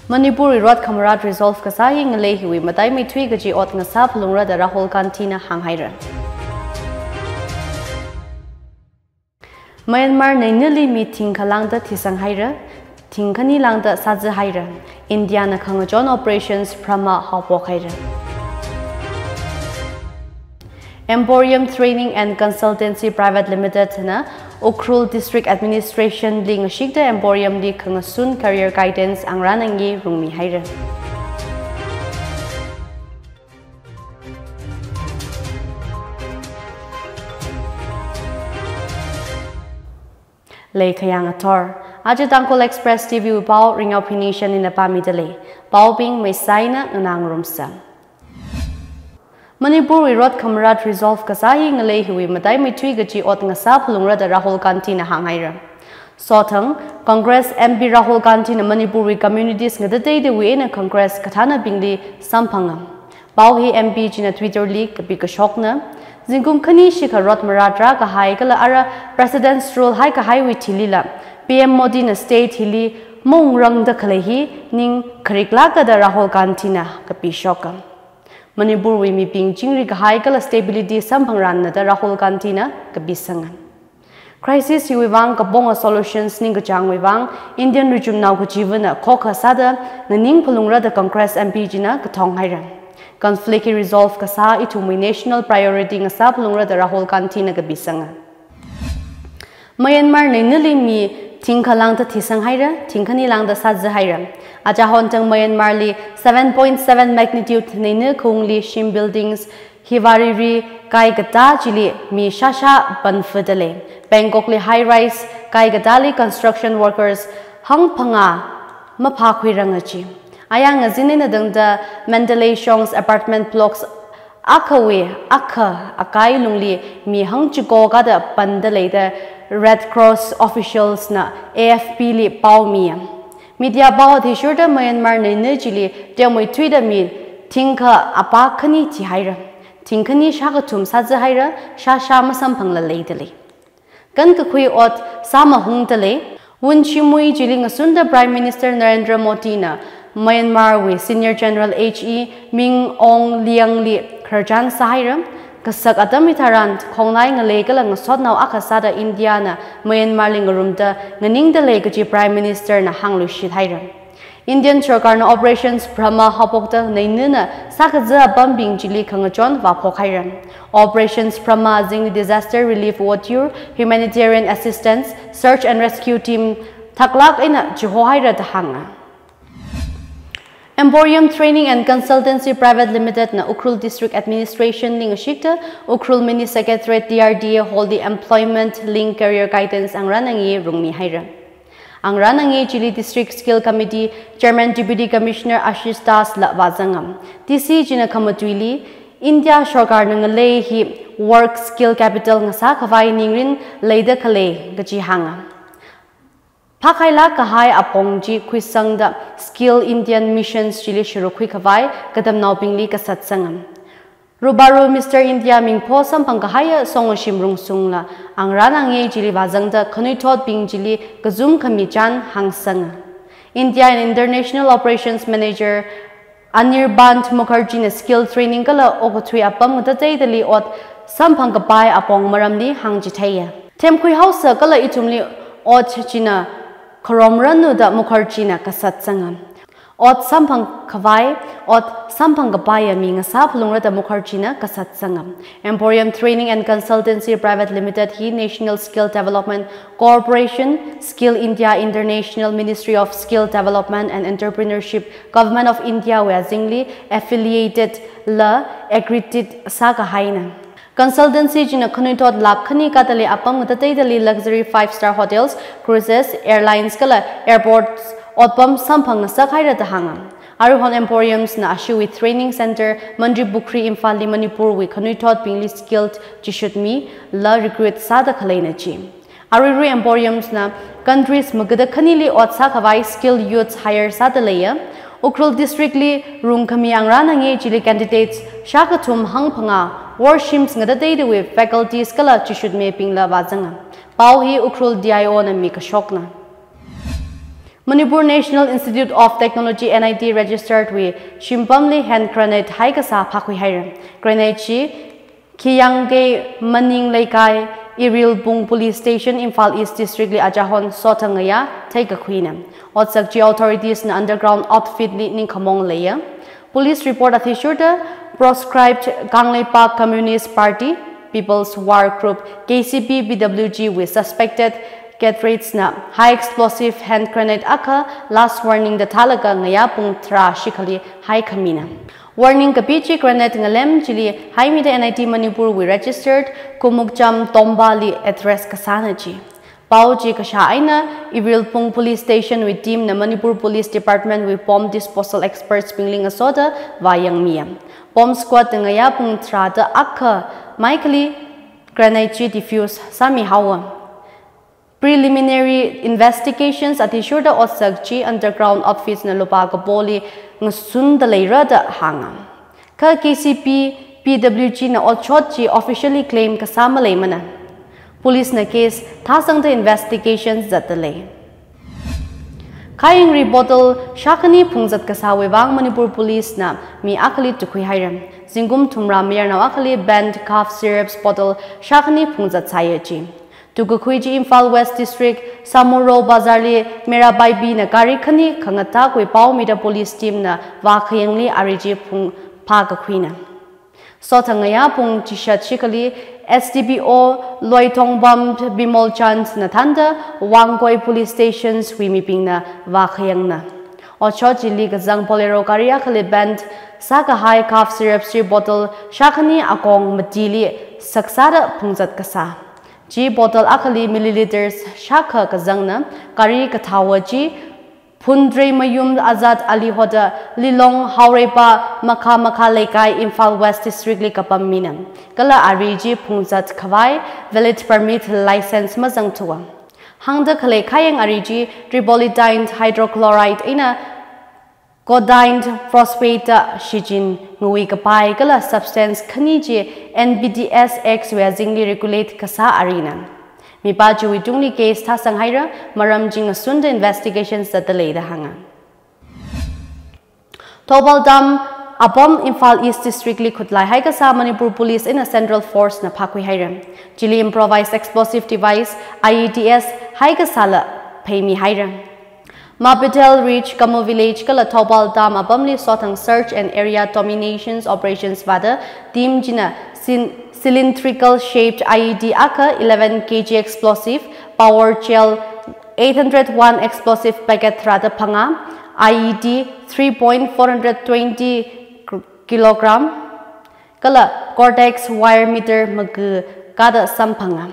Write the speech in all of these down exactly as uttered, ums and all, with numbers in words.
Manipurwui rot khamarat resolve kasā hi ngalei hiwui mataimeithui kaji ot ngasā phalungra da Rahul Gandhina hānghaira. Myanmar neinili mi thingkha lāngda thisanghaira, thingkhani lāngda sāzāhaira. Indiana khangachon Operations Brahma haophokhaira. Emporium Training and Consultancy Private Limited na Ukhrul District Administration li ngashikta Emporium li khangasun career guidance angrān angyi rungmihaira. Leikhayang athor. Aja Tangkhul Express T V wui pao Ringao Phoenician na pāmidalei. Paobing meisaina nganāngarumsa. Manipurwui rot khamarat resolve kasā hi ngalei hiwui mataimeithui kaji ot ngasā phalungra da Rahul Gandhina hānghaira. Sothang, Congress M P Rahul Gandhina Manipurwui communities ngatateiteiwui eina Congress kathānabingli samphanga. Pao hi M P china Twitter li kapi kashokna. Zingkum khani shikha rot marat rākahai kala ara President's Rule haikahaiwui thilila P M Modina state hili maungrangda khalei hi ning khariklāka da Rahul Gandhina kapishoka. Manipurwui mibing chingri kahai kala stability samphangranna da Rahul Gandhina kapisanga. Crisis hiwui vang kaponga solutions ningkachāngwui vang Indian richumnao kachivana khokha sāda nganing phalungra da Congress M P china kathonghaira. Conflict hi resolve kasā ithumwui national priority ngasā phalungra da Rahul Gandhina kapisanga. Myanmar neinili mi thingkha lāngda thisanghaira, thingkhani lāngda sāzāhaira. Aja hontang Myanmar li seven point seven magnitude neina khaungli shim buildings hivariri kaikatā chili mi shāshā panfudalei. Bangkok li high rise kaikatāli construction workers hangphangā maphākhuiranga chi. Ayang ngazin eina tangda Mandalay Shong's apartment blocks akhawui akha akai lungli mi hangchiko kada pandalei da Red Cross officials na A F P li paomiya. Media pao athishurda Myanmar neina chili teomeithuida mi thingkha apā khani thihaira. Thingkhani shākathum sāzāhaira, shāshā masamphangla leidalei. Kankakhui ot sāmahungdalei. Wun shimui chili ngasunda Prime Minister Narendra Modina Myanmarwui Senior General H E Min Aung Hlaing li khararchan sāhaira. Kasak atam hitharan khongnai ngalei kala ngasotnao akha sāda Indiana Myanmar li ngarumda nganingdalei kaji Prime Minister na hāngluishithaira. Indian sorkarna Operations Brahma haophokda neinana sākazā apambing chili khangachon vāphokhaira. Operations Brahma azingli disaster relief votyur, humanitarian assistance, search and rescue team thaklāk eina chihohaira da hānga. Emporium Training and Consultancy Private Limited na Ukhrul District Administration li ngashikta Ukhrul Mini Secretariat D R D A Hall li employment linked career guidance angrān angyi rungmihaira. Angrān angyi chili District Skill Committee Chairman Deputy Commissioner Ashish Das la vāzanga. D C china khamatuili India sorkarna ngalei hi work skill capital ngasākhavai ningrin leida khalei kaji hānga. Phākhailāk kahai apong chi khuisangda Skill India Missions chili sharuk khuikhavai katamnaobingli kasatsanga. Rubaro Mister India mingpho samphang kahaiya Songashim Rungsungla angrān angyi chili vāzangda khanuithotbing chili kazum khami chān hāngsanga. India and International Operations Manager Anirban Mukherjee na skill training kala okathui apam ngatateitali ot samphang kapai apong maramli hāngchitheiya. Themkhui haosa kala ithumli ot china kharomranu da Mukherjee na kasatsanga. Ot samphang khavai, ot samphang kapaiya mi ngasā phalungra da Mukherjee na kasatsanga. Emporium Training and Consultancy Private Limited hi National Skill Development Corporation, Skill India International, Ministry of Skill Development and Entrepreneurship, Government of India wui azingli affiliated la accredited sākahaina. Consultancy china khanuithot lakh khani katāli apam ngatateitali luxury five star hotels, cruises, airlines kala airports otpam samphang ngasakhaira da hānga. Aruihon Emporiums na ashiwui training center Mantripukhri Imphalli Manipurwui khanuithotbingli skilled chishutmila recruit sāda khaleina chi. Aruirui Emporiums na countries magada khanili ot sākhavai skilled youths hire sāda leiya. Ukhrul District li rungkhami angrān angyi chili candidates shākathum hangphangā worshims ngatateitawui faculties kala chishutmibingla vāzanga. Pao hi Ukhrul D I O na mikashokna. Manipur National Institute of Technology, N I T registered wui shimpamli hand grenade haikasā phākhui haira. Grenade chi Khiyangkei Maning Leikai, Irilpung Police Station, Imphal East District li achahon sothang ngayā theikakhuina. Otsak chi authorities na underground outfit li ningkhamong leiya. Police report athishurda proscribed Kangleipak Communist Party, People's War Group, K C P, P W G wui suspected cadres na high explosive hand grenade akha last warning da thālaga ngayā pung tharā shikhali haikhamina. Warning kapi chi grenade ngalem chili haimida N I T Manipur wui registered Kumukcham Tomba li address kasāna chi. Pao chi kashā eina Irilpung Police Station wui team na Manipur Police Department wui bomb disposal experts bingli ngasoda vāyangmiya. Bomb squad na ngayā pung tharāda akha maikhali grenade chi defuse sāmihaowa. Preliminary investigations athishurda otsak chi underground outfits na lupā kapoli ngasunda leira da hānga. Kha K C P, P W G na otshot chi officially claim kasā maleimana. Police na case thāsangda investigations zatda lei. Khayingri bottle shākhani phungzat kasāwui vang Manipur Police na mi akhali tukhui haira. Zingkum thumrā mayarnao akhali banned cough syrups bottle shākhani phungzat sāya chi. Tukakhui chi Imphal West District, Samuro Bazar li Mirabai bina gari khani khangathāwui pao mida police team na vākhayangli ari chi phung phākakhuina. Sothang ngayā pung chishat shikhali S D P O Loithongbam Bimol Chand na thānda Wangkoi Police Stations wui mibingna vākhayangna. Otshot chili kazang Bolero gari akhali banned sākahai cough syrups chi bottle shākhani akong matili saksāda phungzat kasā. Chi bottle akhali milliliters shākha kazangna. Gari kathāwa chi Phundreimayum Azad Ali hoda Lilong Haoreipa Makha Makha Leikai Imphal West District li kapam mina. Kala ari chi phungzat khavai valid permit license mazangthuwa. Hāngda khalei khayang ari chi tripolidine hydrochloride eina codeine phosphate da shichin ngui kapai kala substance khani chi N P D S Act wui azingli regulate kasā arina. Mipā chiwui tungli case thāsang haira, maram chi ngasunda investigations zatda lei da hānga. Thoubal Dam apam Imphal East District li khutlai haikasā Manipur Police eina Central Force na phākhui haira. Chili improvised explosive device, I E Ds, haikasāla pheimi haira. Mapithel Ridge, Kamu Village kala Thoubal Dam apamli sothang search and area dominations operations vāda team china cyn-, cylindrical shaped I E D akha eleven K G explosive, power gel eight hundred one explosive packet tharāda phanga, I E D three point four hundred twenty kilogram, kala Cortex wire meter maga kada samphanga.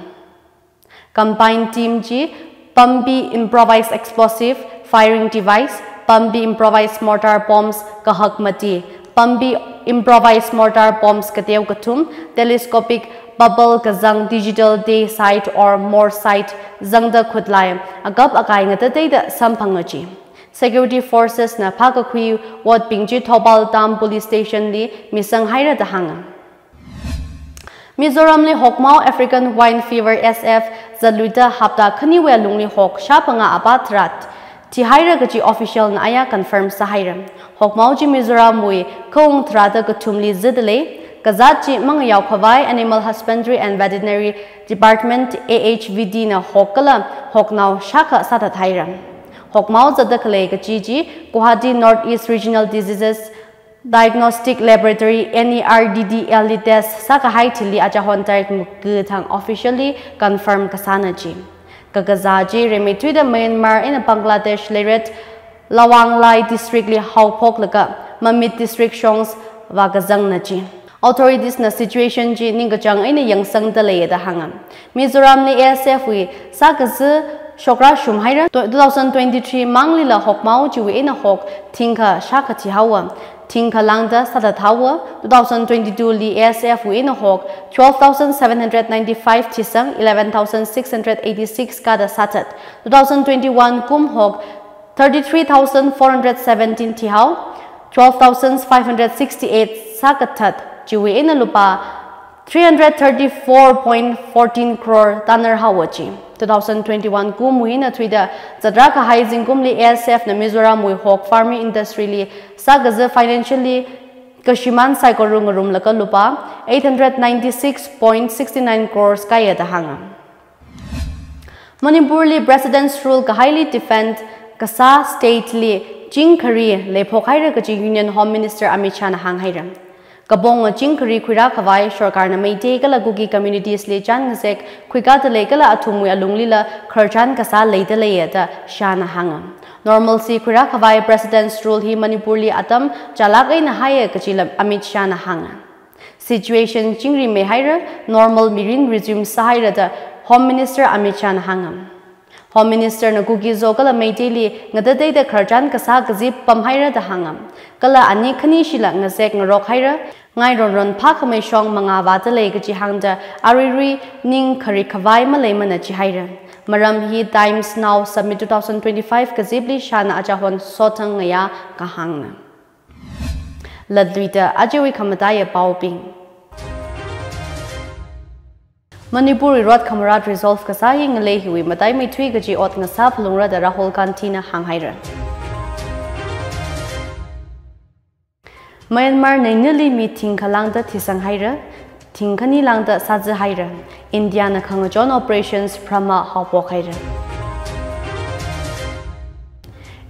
Combined team chi Pampi improvised explosive firing device, Pampi improvised mortar bombs kahak mati, Pampi improvised mortar bombs kateo kathum, telescopic bubble kazang digital day sight or MORE sight zangda khutlai, akap akai ngatateida samphanga chi. Security forces na phākakhui otbing chi Thoubal Dam Police Station li misang haira da hānga. Mizoramli hokmao African Swine Fever S F zatluida hapta khaniwui alungli hok shāphangā apā tharā thihaira kachi official na aya confirm sāhaira. Hokmao chi Mizoramwui khaung tharāda kathumli zida lei, kazāt chi mangayao khavai Animal Husbandry and Veterinary Department, A H V D na hok kala hoknao shākha sāthat haira. Hokmao zatda khalei kachi chi Guwahati North East Regional Diseases Diagnostic Laboratory, N E R D D L li test sākahai thili achahon tarik maga thang officially confirm kasāna chi. Kakazā chi rimeithuida Myanmar eina Bangladesh leiret Lawanglai District li haophoklaga Mamit District shongs vākazangna chi. Authorities na situation chi ningkachāng eina yangsangda leiya da hānga. Mizoramli A S F wui sākazi shokra shumhaira. Two thousand twenty-three manglila hokmao chiwui eina hok thingkha shākha thihaowa, thingkha lāngda sāthat haowa. Two thousand twenty-two li A S F wui eina hok twelve thousand seven hundred ninety-five thisang, eleven thousand six hundred eighty-six kada sāthat. Two thousand twenty-one kum hok thirty-three thousand four hundred seventeen thihao, twelve thousand five hundred sixty-eight sākathat, chiwui eina lupā three hundred thirty-four point fourteen crore tanarhaowa chi. Two thousand twenty-one kum wuina thuida zatrā kahai zingkumli A S F na Mizoramwui hog farming industry li sākaza financially kashimān saikora ngarumlaga lupā eight hundred ninety-six point six nine crores kāya da hānga. Manipurli President's Rule kahaili defend kasā state li chingkhari leiphok haira kaji Union Home Minister Amit Shah na hānghaira. Kapong chingkhari khuirā khavai sorkarna Meitei kala Kuki communities li chān ngazek khuikāda lei kala athumwui alunglila khararchān kasā leida leiya da Shah na hānga. Normalcy khuirā khavai President's Rule hi Manipurli atam chālāk eina haiya kajila Amit Shah na hānga. Situation chingri meihaira, normal mirin resume sāhaira da Home Minister Amit Shah na hānga. Home Minister na Kuki-Zo kala Meiteili ngatateida khararchān kasā kazip pamhaira da hānga. Kala ani khanishila ngazek ngarok haira, ngai ronron phākhamei shong mangā vāda lei kaji hāngda aruirui ning khari khavai maleimana jihaira. Maram hi Times Now Summit two thousand twenty-five kazipli Shah na achahon sothang ngayā kahāngna. Latluida ajawui khamataiya paobing. Manipurwui rot khamarat resolve kasā hi ngalei hiwui mataimeithui kaji ot ngasā phalungra da Rahul Gandhi na hānghaira. Myanmar neinili mi thingkha lāngda thisang haira, thingkhani lāngda sāzi haira. India na khangachon operations Brahma haophok haira.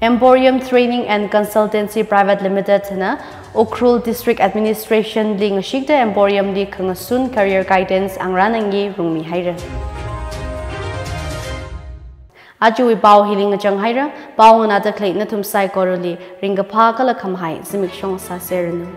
Emporium Training and Consultancy Private Limited na Ukhrul District Administration li ngashikta Emporium li khangasun career guidance angrānangi rungmi haira. Ajawui pao hili ngachang haira, pao nganāda khalei nathum saikorali ringkaphā kala khamahai zimikshong sāseranu.